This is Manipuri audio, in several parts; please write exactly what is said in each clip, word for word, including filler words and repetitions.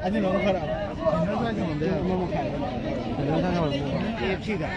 ꯑꯗꯨꯅ ꯑꯃꯨꯛ ꯐꯔꯛꯑꯕ꯫ ꯑꯦꯞꯁꯤꯗ꯫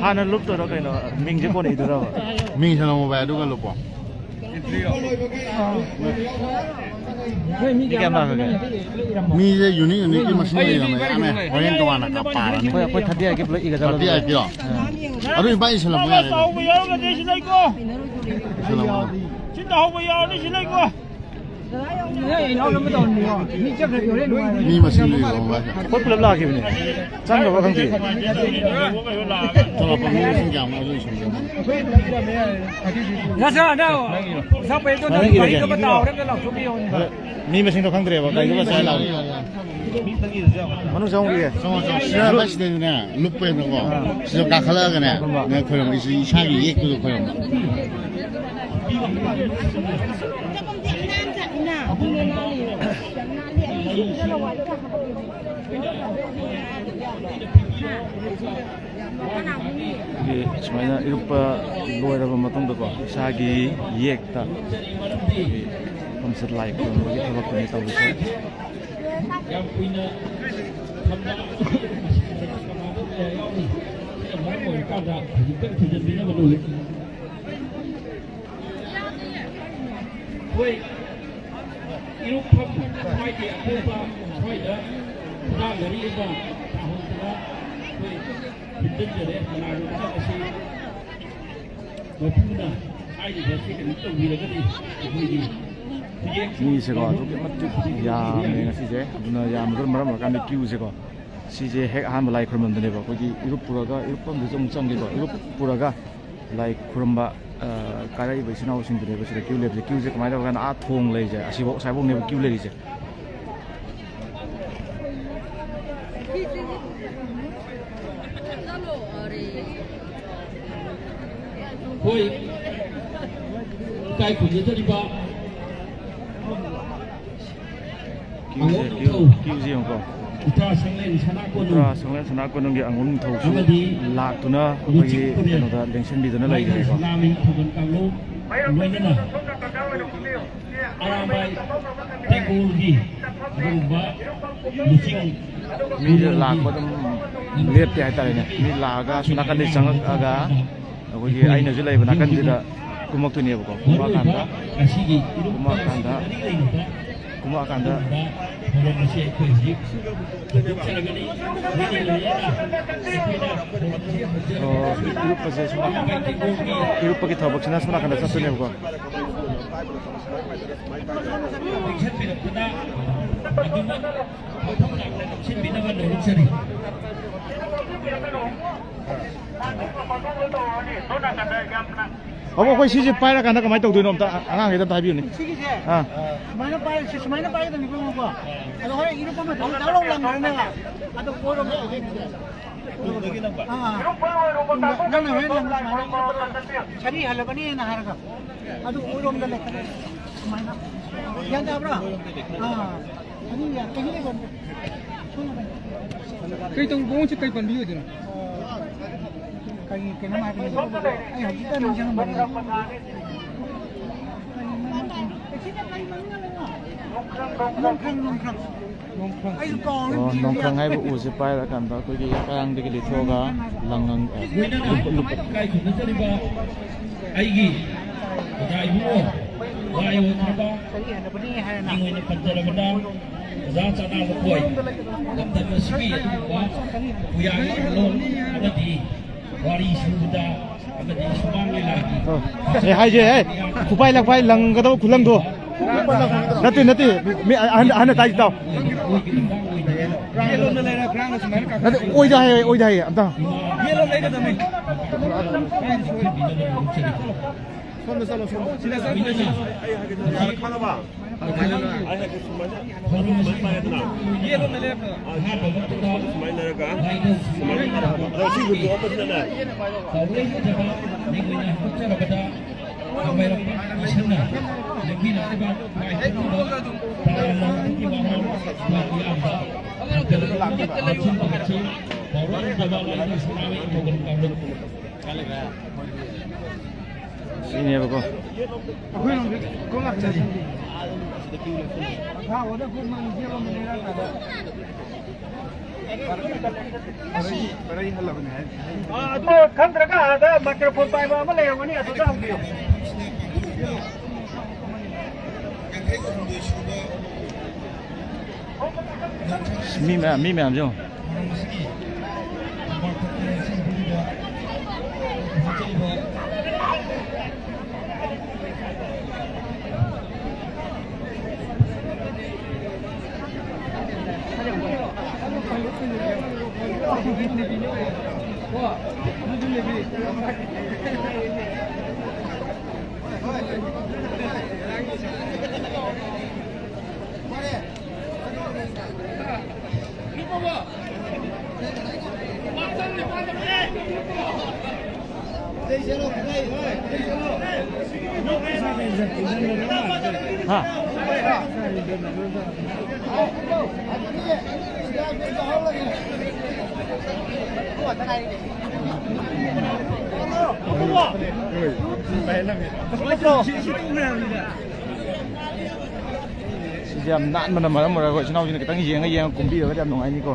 ꯍꯥꯟꯅ ꯂꯨꯞꯇꯣꯏꯔꯣ ꯀꯩꯅꯣ? ꯃꯤꯡꯁꯦ ꯀꯣꯟꯅ ꯏꯗꯣꯏꯔꯕ? ꯃꯤꯡꯁꯦ ꯅꯣꯡꯃ ꯚꯥꯏ, ꯑꯗꯨꯒ ꯂꯨꯞꯄꯣ꯫ ꯅꯣꯏ ꯃꯤ ꯀꯌꯥꯝ ꯂꯥꯛꯈ꯭ꯔꯒꯦ? ꯃꯤꯁꯦ ꯌꯨꯅꯤꯠ ꯌꯨꯅꯤꯠꯀꯤ ꯃꯁꯤꯡ ꯂꯩꯔꯝꯃꯦ꯫ ꯌꯥꯝꯃꯦ꯫ ꯍꯣꯔꯦꯟ ꯇꯣꯉꯥꯟꯅ ꯀꯥꯞ ꯄꯥꯔꯅꯤ꯫ ꯑꯩꯈꯣꯏ, ꯑꯩꯈꯣꯏ ꯊꯥꯔꯇꯤ ꯑꯥꯏꯠꯀꯤ ꯄꯨꯂꯞ ꯏꯒꯗꯕ ꯊꯥꯔꯇꯤ ꯑꯥꯏꯠꯀꯤꯔꯣ? ꯑꯗꯨ ꯏꯕꯥꯅꯤ ꯏꯁꯜꯂꯝꯃꯣ ꯌꯥꯔꯦ꯫ ꯆꯥꯎꯕ ꯌꯥꯎꯔꯒꯗꯤ ꯁꯤ ꯂꯩꯀꯣ꯫ ꯏꯁꯜꯂꯝꯃꯣ꯫ ꯁꯤꯗ ꯍꯧꯕ ꯌꯥꯎꯔꯗꯤ ꯁꯤ ꯂꯩꯀꯣ꯫ ꯃꯤ ꯃꯁꯤꯡꯗꯨ ꯌꯦꯡꯉꯣ ꯚꯥꯏ꯫ ꯑꯩꯈꯣꯏ ꯄꯨꯂꯞ ꯂꯥꯛꯈꯤꯕꯅꯦ꯫ ꯆꯪꯈ꯭ꯔꯕ ꯈꯪꯗꯦ꯫ ꯆꯥꯎꯔꯥꯛꯄ ꯃꯤ ꯃꯁꯤꯡ ꯀꯌꯥꯃꯨꯛ ꯑꯗꯨ ꯏꯁꯜꯂꯝꯃꯣ꯫ ꯅꯪ ꯏꯔꯒꯦ꯫ ꯃꯤ ꯃꯁꯤꯡꯗꯣ ꯈꯪꯗ꯭ꯔꯦꯕ, ꯒꯥꯔꯤꯗꯣ ꯉꯁꯥꯏ ꯂꯥꯛꯑꯣ꯫ ꯃꯅꯨꯡ ꯆꯪꯍꯧꯈꯤꯒꯦ꯫ ꯆꯪꯉꯣ, ꯆꯪꯉꯣ꯫ ꯁꯤꯗ ꯚꯥꯏ, ꯁꯤꯗꯅꯦ, ꯂꯨꯞꯄꯦꯅꯀꯣ꯫ ꯁꯤꯗ ꯀꯥꯈꯠꯂꯛꯑꯒꯅꯦ, ꯅꯪ ꯈꯣꯏꯔꯝꯕ, ꯏꯁꯥꯒꯤ ꯌꯦꯛꯄꯗꯣ ꯈꯣꯏꯔꯝꯕ꯫ ꯑꯩꯈꯣꯏꯒꯤ ꯁꯨꯃꯥꯏꯅ ꯏꯔꯨꯞꯄ ꯂꯣꯏꯔꯕ ꯃꯇꯨꯡꯗꯀꯣ, ꯏꯁꯥꯒꯤ ꯌꯦꯛꯇ ꯑꯩꯈꯣꯏꯒꯤ ꯃꯐꯝꯁꯤꯗ ꯂꯥꯏ ꯈꯨꯔꯨꯝꯕꯒꯤ ꯊꯕꯛꯇꯨꯅꯤ ꯇꯧꯔꯤꯁꯦ꯫ ꯌꯥꯝ ꯀꯨꯏꯅ ꯊꯝꯕ ꯀꯅꯥꯗ ꯀꯌꯥ ꯌꯥꯎꯔꯤ? ꯁꯤꯅ ꯃꯔꯝ ꯑꯣꯏꯔꯀꯥꯟꯗ ꯍꯧꯖꯤꯛꯇꯪ ꯊꯤꯡꯖꯤꯟꯕꯤꯅꯕ ꯂꯣꯏ꯫ ꯑꯩꯈꯣꯏ ꯏꯔꯨꯞꯐꯝ ꯁ꯭ꯋꯥꯏꯒꯤ ꯑꯀꯣꯏꯕ ꯁ꯭ꯋꯥꯏꯗ ꯈꯨꯗꯥꯡ ꯘꯔꯤ ꯑꯃ ꯇꯥꯍꯧꯗꯅ ꯑꯩꯈꯣꯏ ꯊꯤꯟꯖꯤꯟꯖꯔꯦ꯫ ꯀꯅꯥꯒꯨꯝꯕ ꯑꯁꯤ ꯃꯄꯨꯅ ꯍꯥꯏꯔꯤꯕ ꯑꯁꯤ ꯀꯩꯅꯣ ꯇꯧꯕꯤꯔꯒꯗꯤ ꯑꯩꯈꯣꯏꯒꯤ ꯈꯨꯌꯦꯛ ꯃꯤꯁꯦꯀꯣ ꯑꯗꯨꯛꯀꯤ ꯃꯇꯤꯛ ꯌꯥꯝꯃꯦ ꯉꯁꯤꯁꯦ꯫ ꯑꯗꯨꯅ ꯌꯥꯝꯕꯗꯨꯅ ꯃꯔꯝ ꯑꯣꯏꯔꯀꯥꯟꯗ ꯀ꯭ꯌꯨꯁꯦꯀꯣ, ꯁꯤꯁꯦ ꯍꯦꯛ ꯑꯍꯥꯟꯕ ꯂꯥꯏ ꯈꯨꯔꯨꯝꯐꯝꯗꯅꯦꯕ꯫ ꯑꯩꯈꯣꯏꯒꯤ ꯏꯔꯨꯞ ꯄꯨꯔꯒ, ꯏꯔꯨꯞꯐꯝꯗꯁꯨ ꯑꯃꯨꯛ ꯆꯪꯒꯦꯀꯣ꯫ ꯏꯔꯨꯞ ꯄꯨꯔꯒ ꯂꯥꯏ ꯈꯨꯔꯨꯝꯕ, ꯑ, ꯀꯥꯔꯛꯏꯕ ꯏꯆꯤꯟ ꯏꯅꯥꯎꯁꯤꯡꯗꯨꯅꯦꯕ ꯁꯤꯗ ꯀ꯭ꯌꯨ ꯂꯦꯞꯄꯁꯦ꯫ ꯀ꯭ꯌꯨꯁꯦ ꯀꯃꯥꯏꯅ ꯇꯧꯔꯀꯥꯟꯗ ꯑꯥ ꯊꯣꯡ ꯂꯩꯔꯤꯁꯦ, ꯑꯁꯤꯐꯥꯎ, ꯑꯁꯥꯏꯐꯥꯎꯅꯦꯕ ꯀ꯭ꯌꯨ ꯂꯩꯔꯤꯁꯦ꯫ ꯍꯣꯏ, ꯏꯀꯥꯏ ꯈꯨꯝꯅꯖꯔꯤꯕ ꯀ꯭ꯌꯨꯁꯦ, ꯀ꯭ꯌꯨ, ꯀ꯭ꯌꯨꯁꯦ ꯌꯦꯡꯉꯨꯀꯣ꯫ ꯎꯇ꯭ꯔꯥ ꯁꯪꯂꯦꯟ ꯁꯅꯥ ꯀꯣꯅꯨꯡ ꯎꯇ꯭ꯔꯥ ꯁꯪꯂꯦꯟ ꯁꯅꯥ ꯀꯣꯅꯨꯡꯒꯤ ꯑꯉꯨꯝ ꯊꯧꯁꯨ ꯑꯃꯗꯤ ꯂꯥꯛꯇꯨꯅ ꯑꯩꯈꯣꯏꯒꯤ ꯂꯨꯆꯤꯡ ꯄꯨꯔꯦꯜ ꯀꯩꯅꯣꯗ ꯂꯦꯡꯁꯤꯟꯕꯤꯗꯨꯅ ꯂꯩꯈ꯭ꯔꯦꯀꯣ꯫ ꯃꯥꯏꯀꯩ ꯁꯅꯥꯃꯍꯤ ꯊꯧꯒꯜ ꯀꯥꯡꯂꯨꯞ ꯂꯣꯏꯅꯅ ꯑꯔꯥꯝꯕꯥꯏ ꯇꯦꯡꯒꯣꯜꯒꯤ ꯑꯗꯨꯒꯨꯝꯕ ꯂꯨꯆꯤꯡ ꯃꯤꯁꯦ ꯂꯥꯛꯄ ꯑꯗꯨꯝ ꯂꯦꯞꯇꯦ ꯍꯥꯏꯇꯥꯔꯦꯅꯦ꯫ ꯃꯤ ꯂꯥꯛꯑꯒ ꯑꯁꯣꯝ ꯅꯥꯀꯟꯗꯩ ꯆꯪꯉꯛꯑꯒ ꯑꯩꯈꯣꯏꯒꯤ ꯑꯩꯅꯁꯨ ꯂꯩꯕ ꯅꯥꯀꯟꯁꯤꯗ ꯀꯨꯝꯃꯛꯇꯣꯏꯅꯦꯕꯀꯣ꯫ ꯀꯨꯝꯃꯛꯑꯀꯥꯟꯗ, ꯀꯨꯝꯃꯛꯑꯀꯥꯟꯗ, ꯀꯨꯝꯃꯛꯑꯀꯥꯟꯗ, ꯑꯣ, ꯏꯔꯨꯞꯄꯁꯦ ꯁꯨꯃꯥꯏꯅ, ꯏꯔꯨꯞꯄꯒꯤ ꯊꯕꯛꯁꯤꯅ ꯁꯣꯝ ꯅꯥꯀꯟꯗ ꯆꯠꯇꯣꯏꯅꯦꯕꯀꯣ꯫ ꯑꯕꯣ, ꯑꯩꯈꯣꯏ ꯁꯤꯁꯦ ꯄꯥꯏꯔꯀꯥꯟꯗ ꯀꯃꯥꯏꯅ ꯇꯧꯗꯣꯏꯅꯣ? ꯑꯝꯇ ꯑꯉꯥꯡꯈꯩꯗ ꯑꯝꯇ ꯍꯥꯏꯕꯤꯌꯨꯅꯦ꯫ ꯁꯤꯒꯤꯁꯦ ꯑꯥ꯫ ꯁꯨꯃꯥꯏꯅ ꯄꯥꯏ-, ꯁꯤ ꯁꯨꯃꯥꯏꯅ ꯄꯥꯏꯒꯗꯕꯅꯤꯀꯣ꯫ ꯑꯗꯣ ꯍꯣꯔꯦꯟ ꯏꯔꯨꯞꯄ ꯃꯇꯝꯗ ꯗꯥꯛ ꯂꯥꯎ ꯂꯪꯈ꯭ꯔꯅꯦꯕ꯫ ꯑꯗꯣ ꯀꯣꯏꯔꯣꯝꯗ ꯑꯣꯏꯗꯣꯏꯅꯦ꯫ ꯑꯥ꯫ ꯅꯪꯅ ꯍꯣꯔꯦꯟ ꯂꯪꯕ ꯁꯨꯃꯥꯏꯅ ꯏꯔꯨꯞꯄ ꯁꯔꯤ ꯍꯜꯂꯕꯅꯤꯅ ꯍꯥꯏꯔꯒ꯫ ꯑꯗꯨ ꯀꯣꯏꯔꯣꯝꯗ ꯂꯩꯈꯠꯂꯦ꯫ ꯁꯨꯃꯥꯏꯅ꯫ ꯒ꯭ꯌꯥꯟ ꯇꯥꯕ꯭ꯔꯥ? ꯑꯥ꯫ ꯑꯗꯨ ꯌꯥꯝ ꯀꯩꯅꯣ ꯇꯧꯕ꯫ ꯀꯩ ꯇꯧꯕ ꯃꯑꯣꯡꯁꯦ ꯀꯩ ꯄꯟꯕꯤ ꯑꯣꯏꯗꯣꯏꯅꯣ? ꯀꯩ, ꯀꯩꯅꯣꯝ ꯍꯥꯏꯕꯅꯦ꯫ ꯑꯩ ꯍꯧꯖꯤꯛꯇ ꯅꯤꯡꯁꯤꯡꯉꯝꯕꯅꯦ꯫ ꯅꯣꯡꯈ꯭ꯔꯪ, ꯅꯣꯡꯈ꯭ꯔꯪ꯫ ꯅꯣꯡꯈ꯭ꯔꯪ꯫ ꯑꯩꯁꯨ ꯀꯥꯎꯔꯦ꯫ ꯑꯣ, ꯅꯣꯡꯈ꯭ꯔꯪ ꯍꯥꯏꯕ ꯎꯁꯦ ꯄꯥꯏꯔꯀꯥꯟꯗ ꯑꯩꯈꯣꯏꯒꯤ ꯀꯥꯌꯥꯡꯗꯒꯤ ꯂꯤꯊꯣꯛꯑꯒ ꯂꯪꯉꯪ-, ꯑꯦ, ꯂꯣꯏꯅꯅ ꯂꯨꯞꯄ, ꯂꯨꯞꯄ꯫ ꯏꯀꯥꯏ ꯈꯨꯝꯅꯖꯔꯤꯕ ꯑꯩꯒꯤ ꯑꯣꯖꯥ ꯏꯕꯨꯡꯉꯣ, ꯋꯥ ꯌꯧꯈ꯭ꯔꯕ ꯃꯤꯡ ꯑꯣꯏꯅ ꯄꯟꯖꯔꯕꯗ, ꯑꯣꯖꯥ ꯆꯥꯅꯥ ꯂꯨꯀꯣꯏ, ꯂꯝꯗꯝ ꯑꯁꯤꯒꯤ ꯑꯗꯨꯒꯨꯝꯕ ꯄꯨꯌꯥꯒꯤ ꯂꯣꯟ ꯑꯃꯗꯤ ꯋꯥꯔꯤ ꯁꯨꯕꯗ ꯑꯃꯗꯤ ꯁꯨꯃꯥꯡ ꯂꯤꯂꯥꯒꯤ ꯑꯣ꯫ ꯑꯦ, ꯍꯥꯏꯁꯦ, ꯍꯦ, ꯈꯨꯄꯥꯏ ꯂꯥꯛꯄꯥꯏ ꯂꯪꯒꯗꯕ ꯈꯨꯂꯪꯗꯣ꯫ ꯅꯠꯇꯦ, ꯅꯠꯇꯦ, ꯃꯤ ꯑꯍꯟ, ꯑꯍꯟꯅ ꯇꯥꯏꯁꯤ ꯇꯥꯎ꯫ ꯅꯠꯇꯦ, ꯑꯣꯏꯗ ꯍꯥꯏꯌꯦ, ꯑꯣꯏꯗ ꯍꯥꯏꯌꯦ, ꯑꯝꯇ꯫ ꯁꯣꯝꯗ ꯆꯠꯂꯣ, ꯁꯣꯝꯗ꯫ ꯁꯤꯗ ꯆꯠꯂꯣ, ꯁꯤꯗ꯫ ꯑꯩ ꯍꯥꯏꯒꯦ ꯇꯧꯕ꯫ ꯈꯪꯉꯕ? ꯑꯩ ꯍꯥꯏꯒꯦ ꯁꯨꯃꯥꯏꯅ, ꯁꯨꯃꯥꯏꯅ ꯄꯥꯏꯔꯦꯗꯅ꯫ ꯁꯨꯃꯥꯏꯅ ꯂꯩꯔꯒ, ꯁꯨꯃꯥꯏꯅ ꯄꯥꯏꯔꯒ꯫ ꯑꯗꯣ ꯁꯤ ꯍꯨꯟꯗꯣꯛꯑꯝꯕꯁꯤꯅꯅꯦ꯫ ꯁꯤꯅꯦꯕꯀꯣ꯫ ꯑꯗꯨ ꯈꯪꯗ꯭ꯔꯒ ꯑꯥꯗ microphone ꯄꯥꯏꯕ ꯑꯃ ꯂꯩꯔꯝꯒꯅꯤ, ꯑꯗꯨꯗ ꯍꯪꯕꯤꯌꯨ꯫ ꯃꯤ ꯃꯌꯥꯝ, ꯃꯤ ꯃꯌꯥꯝꯁꯦ ꯌꯦꯡꯉꯣ꯫ ꯍꯥ? ꯁꯤꯁꯦ ꯌꯥꯝ ꯅꯥꯟꯕꯅ ꯃꯔꯝ ꯑꯣꯏꯔꯒ ꯑꯩꯈꯣꯏ ꯏꯆꯤꯟ ꯏꯅꯥꯎꯁꯤꯡꯅ ꯈꯤꯇꯪ ꯌꯦꯡꯉ ꯌꯦꯡꯉ ꯀꯨꯝꯕꯤꯔꯒꯗꯤ ꯌꯥꯝ ꯅꯨꯡꯉꯥꯏꯅꯤꯀꯣ꯫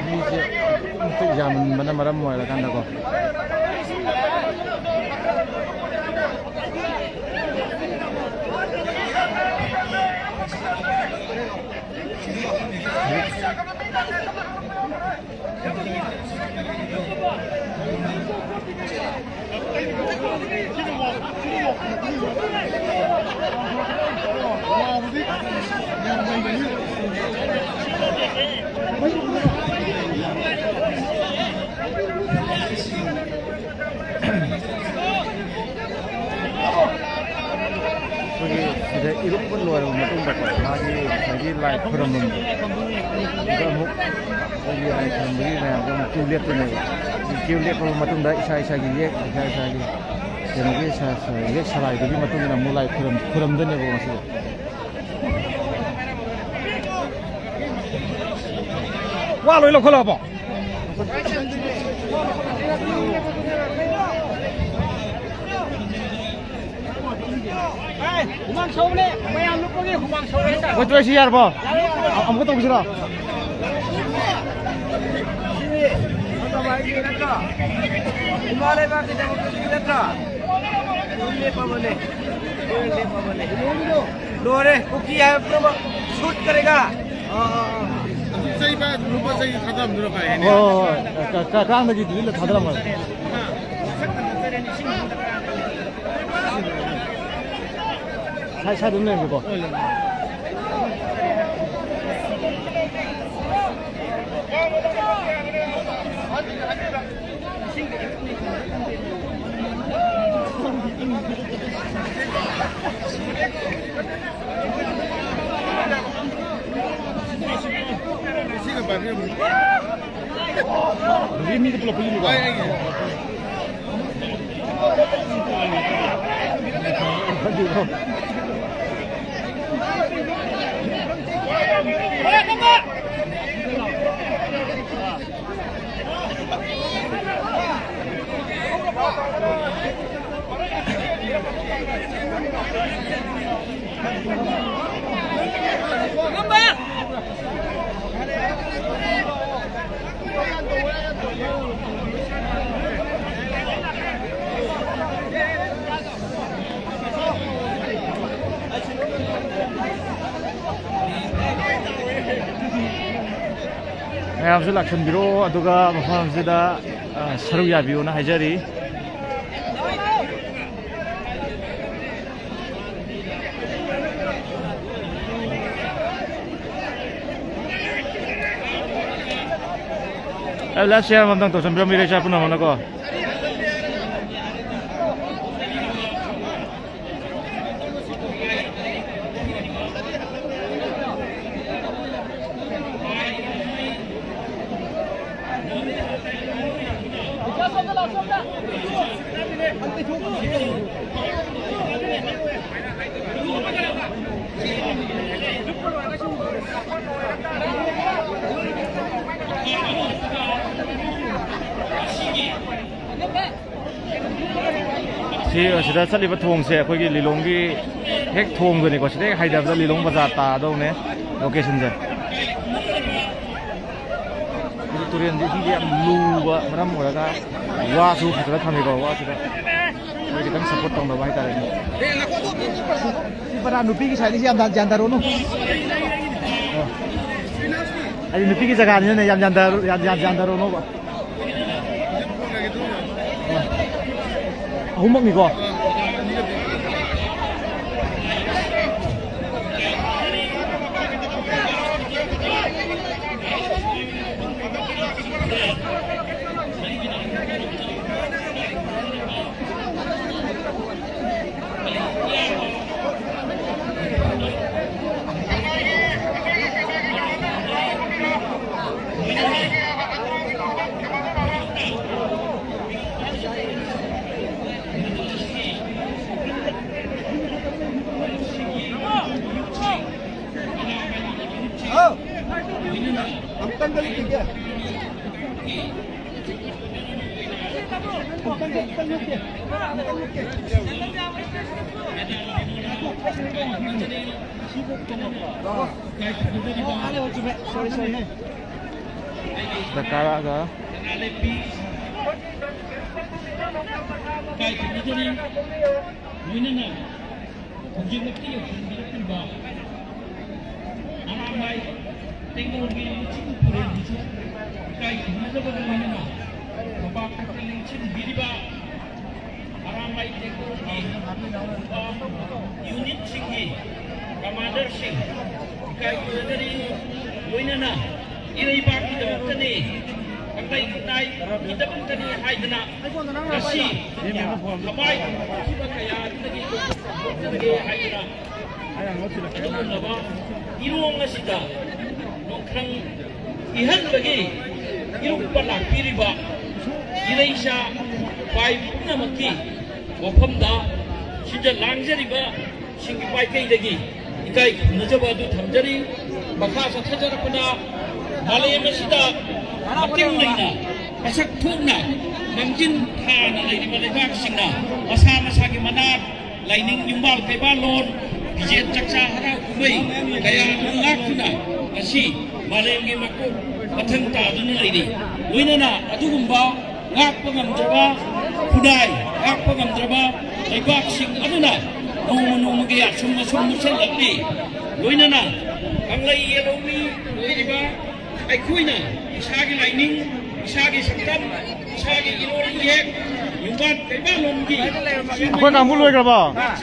ꯃꯤꯁꯦ ꯑꯃꯨꯛꯇ ꯌꯥꯝꯃꯟꯕꯅ ꯃꯔꯝ ꯑꯣꯏꯔꯀꯥꯟꯗꯀꯣ꯫ ꯏꯔꯨꯞꯄ ꯂꯣꯏꯔꯕ ꯃꯇꯨꯡꯗꯀꯣ, ꯃꯥꯒꯤ ꯉꯁꯥꯏꯒꯤ ꯂꯥꯏ ꯈꯨꯔꯝꯐꯝꯗꯣ, ꯑꯗꯨꯗ ꯑꯃꯨꯛ ꯑꯩꯈꯣꯏꯒꯤ ꯂꯥꯏ ꯈꯨꯔꯝꯕꯒꯤ ꯃꯌꯥꯝꯗꯣ ꯑꯃꯨꯛ ꯀ꯭ꯌꯨ ꯂꯦꯞꯇꯣꯏꯅꯦꯕ꯫ ꯀ꯭ꯌꯨ ꯂꯦꯞꯄꯕ ꯃꯇꯨꯡꯗ ꯏꯁꯥ ꯏꯁꯥꯒꯤ ꯌꯦꯛ, ꯏꯁꯥ ꯏꯁꯥꯒꯤ ꯀꯩꯅꯣꯒꯤ ꯁ-, ꯁ-, ꯌꯦꯛ ꯁꯂꯥꯏꯗꯨꯒꯤ ꯃꯇꯨꯡ ꯏꯟꯅ ꯑꯃꯨꯛ ꯂꯥꯏ ꯈꯨꯔꯝ-, ꯈꯨꯔꯝꯗꯣꯏꯅꯦꯕ ꯉꯁꯤꯁꯦ꯫ ꯋꯥ ꯂꯣꯏ ꯂꯧꯈꯠꯂꯛꯑꯕꯣ? ꯍꯨꯃꯥꯡ ꯁꯧꯕꯅꯦ, ꯃꯌꯥꯝ ꯂꯨꯞꯄꯒꯤ ꯍꯨꯃꯥꯡ ꯁꯧꯕ ꯍꯥꯏꯇꯥꯔꯦ꯫ ꯃꯣꯏ ꯇꯣꯏꯁꯤ ꯌꯥꯔꯕꯣ? ꯌꯥꯔꯦ, ꯌꯥꯔꯦ꯫ ꯑ-, ꯑꯃꯨꯛꯀ ꯇꯧꯁꯤꯔꯣ? ꯁꯤꯅꯤ, ꯅꯠꯇ꯭ꯔꯣ? ꯏꯃꯥ ꯂꯩꯕꯥꯛꯀꯤꯗꯃꯛꯇꯗꯤ ꯅꯠꯇ꯭ꯔꯥ? ꯂꯣꯏ ꯂꯦꯞꯄꯕꯅꯦ, ꯂꯣꯏ ꯂꯦꯞꯄꯕꯅꯦ꯫ ꯂꯣꯏꯔꯦ, ꯀꯨꯀꯤ ꯍꯥꯏꯕ ꯄꯨꯝꯅꯃꯛ ꯁꯨꯠ ꯀꯔꯦꯒꯥ꯫ ꯑꯥ, ꯑꯥ, ꯑꯥ꯫ ꯑꯗꯨ ꯆꯩ ꯄꯥꯏ-, ꯂꯨꯄꯥ ꯆꯩ ꯊꯥꯗꯔꯝꯗꯨꯅ ꯐꯔꯦꯅꯦ꯫ ꯍꯣꯏ, ꯍꯣꯏ, ꯍꯣꯏ꯫ ꯀ-, ꯀ-, ꯀꯥꯡꯗꯒꯤꯗꯨꯗꯤ ꯊꯥꯗꯔꯝꯃꯣꯏ꯫ ꯁꯥꯏ, ꯁꯥꯏ ꯑꯗꯨꯝ ꯂꯩꯔꯝꯒꯦꯀꯣ꯫ ꯁꯤꯒ ꯄꯥꯏꯕꯤꯔꯝꯃꯨ꯫ ꯒꯥꯔꯤ ꯃꯤꯗ ꯄꯨꯂꯞ ꯄꯨꯜꯂꯤꯅꯤꯀꯣ? ꯑꯩ, ꯑꯩꯒꯤ꯫ ꯃꯌꯥꯝꯁꯨ ꯂꯥꯛꯁꯟꯕꯤꯔꯣ, ꯑꯗꯨꯒ ꯃꯐꯝ ꯑꯁꯤꯗ, ꯑ, ꯁꯔꯨꯛ ꯌꯥꯕꯤꯌꯣꯅ ꯍꯥꯏꯖꯔꯤ꯫ ꯑꯦ, ꯂꯥꯁ ꯌꯥꯔ ꯑꯃꯇꯪ ꯇꯧꯁꯟꯕꯤꯔꯝꯃꯤ, ꯏꯔꯩꯆꯥ ꯄꯨꯝꯅꯃꯛꯅꯀꯣ꯫ ꯁꯤ, ꯑꯁꯤꯗ ꯆꯠꯂꯤꯕ ꯊꯣꯡꯁꯦ ꯑꯩꯈꯣꯏꯒꯤ ꯂꯤꯂꯣꯡꯒꯤ ꯍꯦꯛ ꯊꯣꯡꯗꯨꯅꯤꯀꯣ, ꯁꯤꯗ ꯍꯦꯛ ꯍꯥꯏꯊꯕꯗ ꯂꯤꯂꯣꯡ ꯕꯖꯥꯔ ꯇꯥꯗꯧꯅꯦ ꯂꯣꯀꯦꯁꯟꯁꯦ꯫ ꯁꯤꯗꯤ ꯇꯨꯔꯦꯟꯁꯦ ꯏꯁꯤꯡꯁꯦ ꯌꯥꯝ ꯂꯨꯕ ꯃꯔꯝ ꯑꯣꯏꯔꯒ ꯋꯥꯁꯨ ꯐꯖꯅ ꯊꯝꯃꯤꯀꯣ, ꯋꯥꯁꯤꯗ ꯃꯣꯏ ꯈꯤꯇꯪ ꯁꯞꯄꯣꯔꯠ ꯇꯧꯅꯕ ꯍꯥꯏꯇꯥꯔꯦꯅꯦ꯫ ꯁꯤ ꯄꯔꯥ ꯅꯨꯄꯤꯒꯤ ꯁꯥꯏꯗꯁꯤ ꯌꯥꯝ ꯌꯥꯟꯊꯔꯣꯅꯨ꯫ ꯑꯣ꯫ ꯑꯩ ꯅꯨꯄꯤꯒꯤ ꯖꯒꯥꯅꯤꯅꯅꯦ ꯌꯥꯝ ꯌꯥꯟꯊꯔꯣ-, ꯌꯥꯝ, ꯌꯥꯝ ꯌꯥꯟꯊꯔꯣꯅꯣꯕ꯫ ꯑꯍꯨꯝꯃꯛꯅꯤꯀꯣ꯫ ꯑꯧ꯫ ꯑꯝꯇꯪꯒ ꯂꯤꯈꯤꯒꯦ꯫ ꯑꯝꯇꯪꯒ, ꯑꯝꯇꯪ ꯂꯤꯈꯤꯒꯦ꯫ ꯑꯝꯇꯪ ꯂꯤꯈꯤꯒꯦ꯫ ꯁꯤꯗ ꯀꯥꯔꯛꯑꯒ ꯏꯀꯥꯏ ꯈꯨꯝꯅꯗꯅ ꯂꯣꯏꯅꯅ ꯍꯧꯖꯤꯛꯃꯛꯇ ꯌꯧꯁꯤꯟꯕꯤꯔꯛꯂꯤꯕ ꯑꯔꯥꯝꯕꯥꯏ ꯇꯦꯡꯅꯧꯒꯤ ꯂꯨꯆꯤꯡ ꯄꯨꯔꯦꯜꯕꯨꯁꯨ ꯏꯀꯥꯏ ꯈꯨꯝꯅꯗꯕꯒ ꯂꯣꯏꯅꯅ ꯈꯨꯄꯥꯛ ꯈꯨꯠꯇ ꯂꯦꯡꯁꯤꯟꯕꯤꯔꯤꯕ ꯑꯔꯥꯝꯕꯥꯏ ꯇꯦꯡꯅꯧꯒꯤ ꯌꯨꯅꯤꯠꯁꯤꯡꯒꯤ ꯀꯃꯥꯟꯗꯔꯁꯤꯡ ꯏꯀꯥꯏ ꯈꯨꯝꯅꯗꯅ ꯂꯣꯏꯅꯅ ꯏꯔꯩꯕꯥꯛꯀꯤꯗꯃꯛꯇꯅꯤ, ꯀꯪꯂꯩ ꯀꯪꯂꯩꯒꯤꯗꯃꯛꯇꯅꯤ ꯍꯥꯏꯗꯅ ꯉꯁꯤ ꯊꯋꯥꯏ ꯊꯣꯛꯈꯤꯕ ꯀꯌꯥ ꯑꯗꯨꯗꯒꯤ ꯂꯧꯊꯣꯛꯆꯒꯦ ꯍꯥꯏꯗꯅ ꯑꯗꯨꯒꯨꯝꯂꯕ ꯏꯔꯣꯡ ꯑꯁꯤꯗ ꯅꯣꯡꯈ꯭ꯔꯪ ꯏꯍꯟꯕꯒꯤ ꯏꯔꯨꯞꯄ ꯂꯥꯛꯄꯤꯔꯤꯕ ꯏꯔꯩꯆꯥ ꯏꯄꯥꯏ ꯄꯨꯝꯅꯃꯛꯀꯤ ꯋꯥꯐꯝꯗ ꯁꯤꯗ ꯂꯥꯡꯖꯔꯤꯕ ꯁꯤꯡꯒꯤ ꯃꯥꯏꯀꯩꯗꯒꯤ ꯏꯀꯥꯏ ꯈꯨꯝꯅꯖꯕ ꯑꯗꯨ ꯊꯝꯖꯔꯤ꯫ ꯃꯈꯥ ꯆꯠꯊꯖꯔꯛꯄꯗ ꯃꯥꯂꯦꯝ ꯑꯁꯤꯗ ꯃꯇꯤꯡ ꯂꯩꯅ, ꯃꯁꯛ ꯊꯣꯛꯅ, ꯃꯥꯡꯖꯤꯟ ꯊꯥꯅ ꯂꯩꯔꯤꯕ ꯂꯩꯕꯥꯛꯁꯤꯡꯅ ꯃꯁꯥ ꯃꯁꯥꯒꯤ ꯃꯅꯥꯠ, ꯂꯥꯏꯅꯤꯡ, ꯌꯨꯝꯕꯥꯜ ꯀꯩꯕꯥꯜꯂꯣꯟ, ꯐꯤꯖꯦꯠ ꯆꯥꯛꯆꯥ, ꯍꯔꯥꯎ ꯀꯨꯝꯍꯩ ꯀꯌꯥ ꯑꯗꯨ ꯉꯥꯛꯇꯨꯅ ꯉꯁꯤ ꯃꯥꯂꯦꯝꯒꯤ ꯃꯀꯣꯛ ꯃꯊꯪ ꯇꯥꯗꯨꯅ ꯂꯩꯔꯤ꯫ ꯂꯣꯏꯅꯅ ꯑꯗꯨꯒꯨꯝꯕ ꯉꯥꯛꯄ ꯉꯝꯗ꯭ꯔꯕ ꯈꯨꯟꯅꯥꯏ, ꯉꯥꯛꯄ ꯉꯝꯗ꯭ꯔꯕ ꯂꯩꯕꯥꯛꯁꯤꯡ ꯑꯗꯨꯅ ꯅꯣꯡꯃ ꯅꯣꯡꯃꯒꯤ ꯑꯁꯨꯝ ꯑꯁꯨꯝ ꯃꯨꯠꯁꯜꯂꯛꯂꯤ꯫ ꯂꯣꯏꯅꯅ ꯀꯪꯂꯩ ꯌꯦꯜꯍꯧꯃꯤ ꯑꯣꯏꯔꯤꯕ ꯑꯩꯈꯣꯏꯅ ꯏꯁꯥꯒꯤ ꯂꯥꯏꯅꯤꯡ, ꯏꯁꯥꯒꯤ ꯁꯛꯇꯝ, ꯏꯁꯥꯒꯤ ꯏꯔꯣꯜ ꯏꯌꯦꯛ, ꯌꯨꯝꯕꯥꯟ ꯀꯩꯕꯥꯜꯂꯣꯟꯒꯤ ꯑꯩꯈꯣꯏ ꯀꯥꯡꯕꯨ ꯂꯣꯏꯈ꯭ꯔꯕꯣ?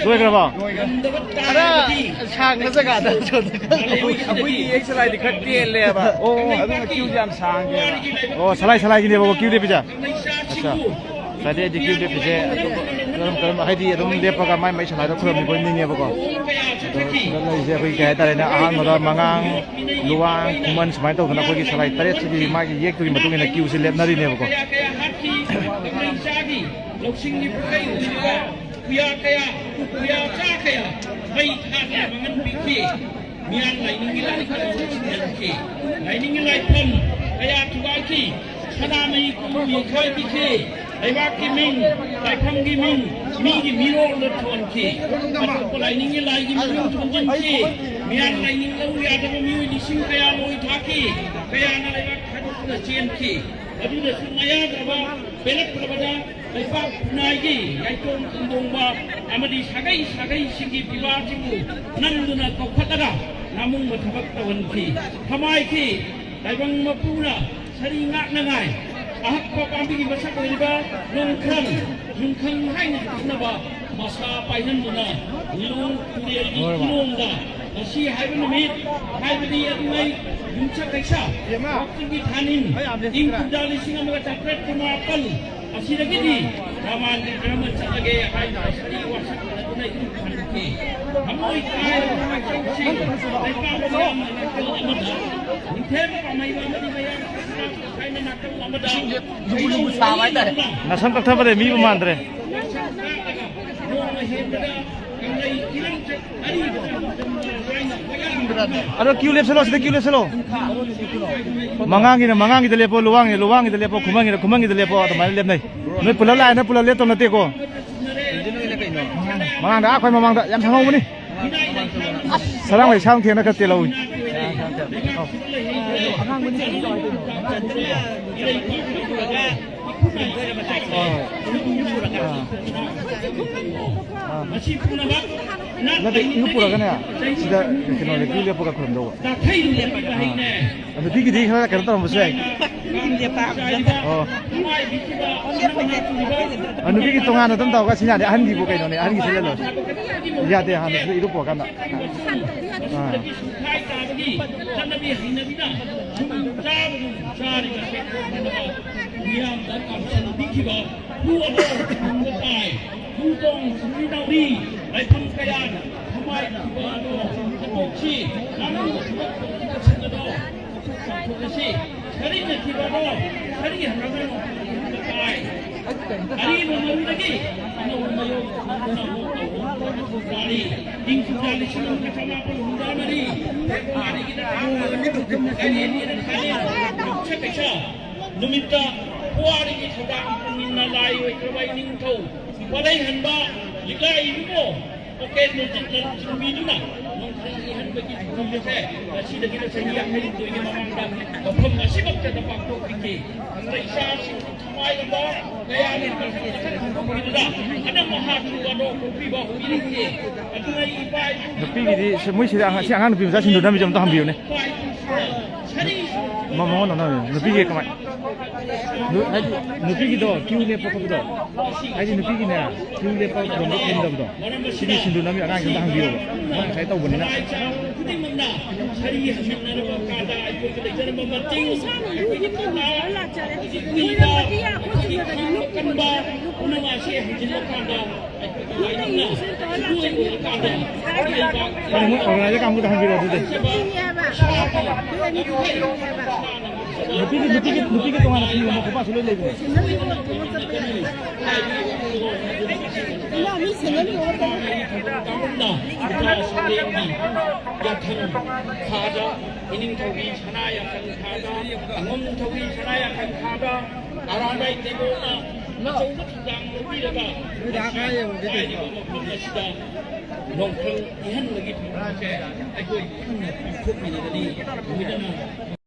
ꯂꯣꯏꯈ꯭ꯔꯕꯣ? ꯉꯝꯗꯕ ꯈꯔ ꯇꯥꯔꯒꯗꯤ ꯁꯥꯡꯅ ꯖꯒꯥꯗ ꯆꯠꯂꯒ ꯑꯩꯈꯣꯏꯒꯤ ꯌꯦꯛ ꯁꯂꯥꯏꯗꯤ ꯈꯔ ꯇꯦꯜꯂꯦꯕ꯫ ꯑꯣ꯫ ꯑꯗꯨꯅ ꯀ꯭ꯌꯨꯁꯦ ꯌꯥꯝ ꯁꯥꯡꯉꯦꯕ꯫ ꯑꯣ, ꯁꯂꯥꯏ ꯁꯂꯥꯏꯒꯤꯅꯦꯕꯀꯣ ꯀ꯭ꯌꯨ ꯂꯦꯞꯄꯤꯁꯦ? ꯑꯠꯆꯥ꯫ ꯉꯁꯥꯏꯗꯤ ꯑꯩꯗꯤ ꯀ꯭ꯌꯨ ꯂꯦꯞꯄꯤꯁꯦ ꯑꯇꯣꯞꯄ ꯀꯔꯝ ꯀꯔꯝ, ꯍꯥꯏꯗꯤ ꯑꯗꯨꯝ ꯂꯦꯞꯄꯒ ꯃꯥꯏ ꯃꯥꯏ ꯁꯂꯥꯏꯗꯣ ꯈꯨꯔꯨꯝꯃꯤꯕꯣꯏ ꯅꯤꯡꯉꯦꯕꯀꯣ꯫ ꯑꯗꯣ ꯁꯤꯗ ꯂꯩꯔꯤꯁꯦ ꯑꯩꯈꯣꯏ ꯀꯩ ꯍꯥꯏꯇꯥꯔꯦꯅꯦ, ꯑꯍꯥꯟꯕꯗ ꯃꯉꯥꯡ, ꯂꯨꯋꯥꯡ, ꯈꯨꯃꯟ ꯁꯨꯃꯥꯏꯅ ꯇꯧꯗꯅ ꯑꯩꯈꯣꯏꯒꯤ ꯁꯂꯥꯏ ꯇꯔꯦꯠꯁꯤꯒꯤ ꯃꯥꯒꯤ ꯌꯦꯛꯇꯨꯒꯤ ꯃꯇꯨꯡ ꯏꯟꯅ ꯀ꯭ꯌꯨꯁꯦ ꯂꯦꯞꯅꯔꯤꯅꯦꯕꯀꯣ꯫ ꯂꯧꯁꯤꯡꯒꯤ ꯄꯨꯡꯀꯩ ꯍꯨꯜꯂꯤꯕ ꯈꯨꯌꯥ ꯀꯌꯥ, ꯈꯨꯌꯥ ꯆꯥ ꯀꯌꯥ ꯃꯩ ꯊꯥꯗꯨꯅ ꯃꯥꯡꯍꯟꯕꯤꯈꯤ꯫ ꯃꯤꯌꯥꯝ ꯂꯥꯏꯅꯤꯡꯒꯤ ꯂꯥꯏꯐꯝ ꯁꯤꯟꯅꯈꯤ꯫ ꯂꯥꯏꯅꯤꯡꯒꯤ ꯂꯥꯏꯐꯝ ꯀꯌꯥ ꯊꯨꯒꯥꯏꯈꯤ꯫ ꯁꯅꯥꯃꯍꯤ ꯀꯣꯅꯨꯡ ꯌꯩꯈꯥꯏꯕꯤꯈꯤ꯫ ꯂꯩꯕꯥꯛꯀꯤ ꯃꯤꯡ, ꯂꯥꯏꯐꯝꯒꯤ ꯃꯤꯡ, ꯃꯤꯒꯤ ꯃꯤꯔꯣꯜꯗ ꯊꯣꯟꯈꯤ꯫ ꯑꯇꯣꯞꯄ ꯂꯥꯏꯅꯤꯡꯒꯤ ꯂꯥꯏꯒꯤ ꯃꯃꯤꯡ ꯊꯣꯟꯖꯤꯟꯈꯤ꯫ ꯃꯤꯌꯥꯝ ꯂꯥꯏꯅꯤꯡ ꯂꯧ ꯌꯥꯗꯕ ꯃꯤꯑꯣꯏ ꯂꯤꯁꯤꯡ ꯀꯌꯥ ꯂꯣꯏ ꯊꯥꯈꯤ꯫ ꯀꯌꯥꯅ ꯂꯩꯕꯥꯛ ꯊꯥꯗꯣꯛꯇꯨꯅ ꯆꯦꯟꯈꯤ꯫ ꯑꯗꯨꯅꯁꯨ ꯃꯌꯥꯗ꯭ꯔꯕ ꯄꯦꯜꯂꯛꯇ꯭ꯔꯕꯗ ꯂꯩꯄꯥꯛ ꯈꯨꯟꯅꯥꯏꯒꯤ ꯌꯥꯏꯇꯣꯡ ꯈꯨꯟꯗꯣꯡꯕ ꯑꯃꯗꯤ ꯁꯥꯒꯩ ꯁꯥꯒꯩꯁꯤꯡꯒꯤ ꯄꯤꯕꯥꯁꯤꯡꯕꯨ ꯅꯝꯗꯨꯅ ꯀꯧꯈꯠꯂꯒ ꯅꯥꯃꯨꯡꯕ ꯊꯕꯛ ꯇꯧꯍꯟꯈꯤ꯫ ꯊꯃꯥꯏꯈꯤ ꯇꯥꯏꯕꯪ ꯃꯄꯨꯅ ꯁꯥꯔꯤ ꯉꯥꯛꯅꯉꯥꯏ ꯑꯍꯛꯄ ꯄꯥꯝꯕꯤꯒꯤ ꯃꯁꯛ ꯑꯣꯏꯔꯤꯕ ꯅꯣꯡꯈ꯭ꯔꯪ, ꯅꯨꯡꯈꯪ ꯍꯥꯏꯅ ꯈꯪꯅꯕ ꯃꯁꯥ ꯄꯥꯏꯍꯟꯗꯨꯅ ꯂꯣꯡ ꯇꯨꯔꯦꯜꯒꯤ ꯏꯔꯣꯡꯗ ꯉꯁꯤ ꯍꯥꯏꯕ ꯅꯨꯃꯤꯠ, ꯍꯥꯏꯕꯗꯤ ꯑꯗꯨꯉꯩ ꯌꯨꯝꯁꯀꯩꯁ ꯋꯥꯛꯆꯤꯡꯒꯤ ꯊꯥꯅꯤꯟ ꯏꯪ ꯀꯨꯝꯖꯥ ꯂꯤꯁꯤꯡ ꯑꯃꯒ ꯆꯥꯇ꯭ꯔꯦꯠ ꯀꯨꯟꯃꯥꯄꯟ ꯑꯁꯤꯗꯒꯤꯗꯤ ꯄ꯭ꯔꯃꯥꯟꯒꯤ ꯗ꯭ꯔꯃ ꯆꯠꯂꯒꯦ ꯍꯥꯏꯅ ꯑꯁꯤꯗꯤ ꯋꯥꯁꯛ ꯇꯧꯗꯨꯅ ꯏꯔꯨ ꯈꯟꯈꯤ꯫ ꯊꯃꯣꯏ ꯀꯥꯏꯔꯕ ꯃꯥꯏꯀꯩꯁꯤꯡ ꯂꯩꯕꯥꯛ ꯃꯌꯥꯝꯅ ꯅꯥꯀꯜ ꯑꯃꯗ, ꯅꯤꯡꯊꯦꯝ ꯄꯥꯝꯍꯩꯕ ꯑꯃꯗꯤ ꯃꯌꯥꯝ ꯍꯥꯏꯅ ꯅꯥꯀꯜ ꯑꯃꯗ ꯍꯩꯅꯧ ꯃꯔꯤ ꯍꯦꯟꯅ ꯅꯁꯝ ꯀꯛꯊꯕꯗꯩ ꯃꯤꯕꯨ ꯃꯥꯟꯗ꯭ꯔꯦ꯫ ꯅꯣꯡꯃ ꯍꯦꯟꯕꯗ ꯑꯗꯣ ꯀ꯭ꯌꯨ ꯂꯦꯞꯁꯤꯜꯂꯣ, ꯁꯤꯗ ꯀ꯭ꯌꯨ ꯂꯦꯞꯁꯤꯜꯂꯣ꯫ ꯃꯉꯥꯡꯒꯤꯅ ꯃꯉꯥꯡꯒꯤꯗ ꯂꯦꯞꯄꯣ, ꯂꯨꯋꯥꯡꯒꯤꯅ ꯂꯨꯋꯥꯡꯒꯤꯗ ꯂꯦꯞꯄꯣ, ꯈꯨꯃꯟꯒꯤꯅ ꯈꯨꯃꯟꯒꯤꯗ ꯂꯦꯞꯄꯣ, ꯑꯗꯨꯃꯥꯏꯅ ꯂꯦꯞꯅꯩ꯫ ꯅꯣꯏ ꯄꯨꯂꯞ ꯂꯥꯛꯑꯦꯅ ꯄꯨꯂꯞ ꯂꯦꯞꯇꯧ ꯅꯠꯇꯦꯀꯣ꯫ ꯃꯉꯥꯡꯗ ꯑꯥ ꯑꯩꯈꯣꯏ ꯃꯃꯥꯡꯗ ꯌꯥꯝ ꯁꯥꯡꯍꯧꯕꯅꯤ꯫ ꯁꯔꯥꯡ ꯂꯩꯁꯥꯡ ꯊꯦꯡꯅ ꯈꯔ ꯇꯦꯜꯍꯧꯏ꯫ ꯑꯥ꯫ ꯅꯠꯇꯦ, ꯏꯔꯨꯞ ꯄꯨꯔꯒꯅꯦ, ꯁꯤꯗ ꯀꯩꯅꯣꯗ ꯀ꯭ꯌꯨ ꯂꯦꯞꯄꯒ ꯈꯨꯔꯨꯝꯗꯧꯕ꯫ ꯑꯥ꯫ ꯅꯨꯄꯤꯒꯤꯗꯤ ꯈꯔ ꯀꯩꯅꯣ ꯇꯧꯔꯝꯕꯁꯨ ꯌꯥꯏ꯫ ꯑꯣ꯫ ꯑ, ꯅꯨꯄꯤꯒꯤ ꯇꯣꯉꯥꯟꯅ ꯑꯗꯨꯝ ꯇꯧꯔꯒ ꯁꯤ ꯌꯥꯗꯦ꯫ ꯑꯍꯟꯒꯤꯕꯨ ꯀꯩꯅꯣꯅꯦ, ꯑꯍꯟꯒꯤ ꯁꯤꯜꯍꯜꯂꯣ꯫ ꯌꯥꯗꯦ, ꯍꯥꯟꯅ ꯁꯤꯗ ꯏꯔꯨꯞ ꯄꯨꯔꯀꯥꯟꯗ꯫ ꯑꯥ꯫ ꯃꯤꯌꯥꯝꯗ ꯀꯥꯎꯁꯟꯕꯤꯈꯤꯕ ꯈꯨ ꯑꯗꯣ ꯈꯨꯔꯨꯝꯕ ꯇꯥꯏ꯫ ꯈꯨ ꯇꯣꯡ ꯁꯨꯡꯂꯤ ꯅꯥꯎꯔꯤ ꯂꯥꯏꯐꯝ ꯀꯌꯥꯅ ꯊꯃꯥꯏ ꯈꯨꯕ ꯑꯗꯣ ꯍꯟꯗꯣꯛꯁꯤ꯫ ꯉꯥꯅꯨ ꯊꯕꯛ ꯇꯧꯕꯒꯤ ꯀꯣꯏꯁꯟ ꯑꯗꯣ ꯆꯥꯎꯊꯣꯛꯂꯁꯤ꯫ ꯁꯔꯤꯅ ꯊꯤꯕ ꯑꯗꯣ ꯁꯔꯤ ꯍꯜꯂꯒ ꯈꯨꯔꯨꯝꯕ ꯇꯥꯏ꯫ ꯑꯔꯤꯕ ꯃꯔꯨꯗꯒꯤ ꯑꯅꯧꯕ ꯃꯌꯣꯜ ꯈꯨꯔꯨꯝꯗꯨꯅ ꯍꯣꯡ ꯇꯧꯕ ꯇꯥꯔꯤ꯫ ꯏꯪ ꯀꯨꯝꯖꯥ ꯂꯤꯁꯤꯡ ꯑꯃꯒ ꯆꯃꯥꯄꯜ ꯍꯨꯝꯐꯨꯇꯔꯥ ꯃꯔꯤ ꯐꯦꯕ꯭ꯔꯨꯋꯥꯔꯤꯒꯤ ꯅꯤꯡꯊꯧ ꯀꯩꯔꯦꯜꯒꯤ ꯅꯤꯡꯊꯧ ꯌꯨꯝꯁꯀꯩꯁ ꯅꯨꯃꯤꯠꯇ ꯄꯨꯋꯥꯔꯤꯒꯤ ꯊꯧꯗꯥꯡ ꯄꯨꯃꯤꯟꯅ ꯂꯥꯏ ꯑꯣꯏꯈ꯭ꯔꯕ ꯏꯅꯤꯡꯊꯧ ꯄꯣꯠꯂꯩꯍꯟꯕ ꯂꯤꯛꯂꯥ ꯏꯕꯨꯡꯉꯣ ꯄꯣꯀꯦꯠ ꯅꯣꯇꯤꯁ ꯊꯤꯡꯕꯤꯗꯨꯅ ꯅꯣꯡꯊꯥꯡ ꯏꯍꯟꯕꯒꯤ ꯊꯧꯔꯝ ꯑꯁꯦ ꯉꯁꯤꯗꯒꯤꯅ ꯆꯍꯤ ꯌꯥꯡꯈꯩꯍꯨꯝꯗꯣꯏꯒꯤ ꯃꯃꯥꯡꯗ ꯃꯐꯝ ꯑꯁꯤꯃꯛꯇꯗ ꯄꯥꯡꯊꯣꯛꯈꯤꯈꯤ꯫ ꯑꯗꯨꯅ ꯏꯆꯥꯁꯤꯡ ꯊꯋꯥꯏꯔꯕ ꯀꯌꯥꯒꯤ ꯃꯊꯪ ꯃꯊꯪ ꯊꯧꯗꯣꯛꯄꯤꯗꯨꯅ ꯑꯅꯝ ꯑꯍꯥ ꯊꯨꯕ ꯂꯣꯛ ꯀꯣꯛꯄꯤꯕ ꯍꯧꯕꯤꯔꯛꯈꯤ꯫ ꯑꯗꯨꯅ ꯏꯄꯥ ꯏꯄꯨ ꯅꯨꯄꯤꯒꯤꯗꯤ ꯁꯤ-, ꯃꯣꯏ ꯁꯤꯗ ꯑꯉꯥꯡ-, ꯁꯤ ꯑꯉꯥꯡ ꯅꯨꯄꯤ ꯃꯆꯥ ꯁꯤꯟꯗꯨ ꯅꯝꯃꯤꯁꯦ ꯑꯝꯇ ꯍꯪꯕꯤꯌꯨꯅꯦ꯫ ꯏꯄꯥ ꯏꯄꯨ ꯁꯔꯤ ꯃ-, ꯃꯉꯣꯟꯗ ꯅꯝꯃꯤ꯫ ꯅꯨꯄꯤꯒꯤ ꯀꯃꯥꯏ-, ꯅꯨ-, ꯍꯥꯏꯗꯤ ꯅꯨꯄꯤꯒꯤꯗꯣ ꯀ꯭ꯌꯨ ꯂꯦꯞꯄ ꯈꯣꯠꯄꯗꯣ, ꯍꯥꯏꯗꯤ ꯅꯨꯄꯤꯒꯤꯅꯦ ꯀ꯭ꯌꯨ ꯂꯦꯞꯄ ꯈꯨꯔꯨꯝꯕ ꯈꯨꯔꯨꯝꯗꯕꯗꯣ, ꯁꯤꯗꯤ ꯁꯤꯟꯗꯨ ꯅꯝꯃꯤ ꯑꯉꯥꯡꯁꯤ ꯑꯝꯇ ꯍꯪꯕꯤꯌꯣꯕ꯫ ꯃꯥ ꯉꯁꯥꯏ ꯇꯧꯕꯅꯤꯅ꯫ ꯈꯨꯗꯤꯡꯃꯛꯅ ꯁꯔꯤ ꯍꯟꯃꯤꯟꯅꯔꯕ ꯀꯥꯟꯗ ꯑꯩꯈꯣꯏꯗ ꯂꯩꯖꯔꯝꯕ ꯃꯇꯤꯡ ꯏꯁꯥꯅ ꯏꯔꯨ ꯌꯨꯝꯗ ꯂꯨꯖꯔ ꯂꯥꯛꯆꯔꯦ꯫ ꯃꯣꯏꯅ ꯃꯇꯤꯌꯥ ꯑꯩꯈꯣꯏ ꯆꯨꯝꯅꯗꯒꯤ ꯂꯨꯞꯄꯤꯕ ꯀꯟꯕ ꯂꯨꯞꯄꯨꯔꯦ꯫ ꯄꯨꯝꯅꯃꯛ ꯑꯁꯤ ꯍꯟꯖꯤꯟꯕ ꯀꯥꯟꯗ ꯑꯩꯈꯣꯏꯒꯤ ꯌꯨꯝꯗ ꯂꯥꯏꯅꯤꯡꯅ ꯏꯁꯤꯡ ꯇꯧꯔ ꯂꯥꯛꯆꯔꯦ꯫ ꯁꯤꯒꯨꯝꯕ ꯀꯥꯟꯗ ꯀꯔꯤ ꯃꯣꯏ ꯑꯣꯔꯒꯅꯥꯏꯖꯔ ꯀꯥꯡꯕꯨꯗ ꯍꯪꯕꯤꯔꯣ ꯑꯗꯨꯗꯤ꯫ ꯏꯪꯉꯦ ꯍꯥꯏꯕ꯫ ꯃꯣꯏ ꯑꯅꯤꯗꯨ ꯏꯪꯉꯦ ꯍꯥꯏꯕ꯫ ꯅꯨꯄꯤꯒꯤ ꯅꯨꯄꯤꯒꯤ ꯅꯨꯄꯤꯒꯤ ꯇꯣꯉꯥꯟꯅ ꯐꯤ ꯌꯣꯟꯕ ꯈꯣꯠꯄꯁꯨ ꯂꯣꯏ ꯂꯩꯕꯅꯦ꯫ ꯌꯥꯊꯪ ꯈꯥꯗ, ꯏꯅꯤꯡꯊꯧꯒꯤ ꯁꯅꯥ ꯌꯥꯊꯪ ꯈꯥꯗ, ꯑꯉꯝꯊꯧꯒꯤ ꯁꯅꯥ ꯌꯥꯊꯪ ꯈꯥꯗ, ꯑꯔꯥꯕꯥꯏ ꯇꯦꯒꯣꯅ ꯑꯆꯧꯕ ꯊꯧꯗꯥꯡ ꯂꯧꯕꯤꯔꯒ ꯍꯥꯏꯔꯤꯕ ꯃꯐꯝ ꯑꯁꯤꯗ ꯅꯣꯡꯈꯜ ꯏꯍꯟꯕꯒꯤ ꯊꯧꯔꯝꯁꯦ ꯑꯩꯈꯣꯏ ꯄꯨꯟꯅ ꯄꯥꯡꯊꯣꯛꯃꯤꯟꯅꯒꯅꯤ꯫ ꯂꯣꯏꯅꯅ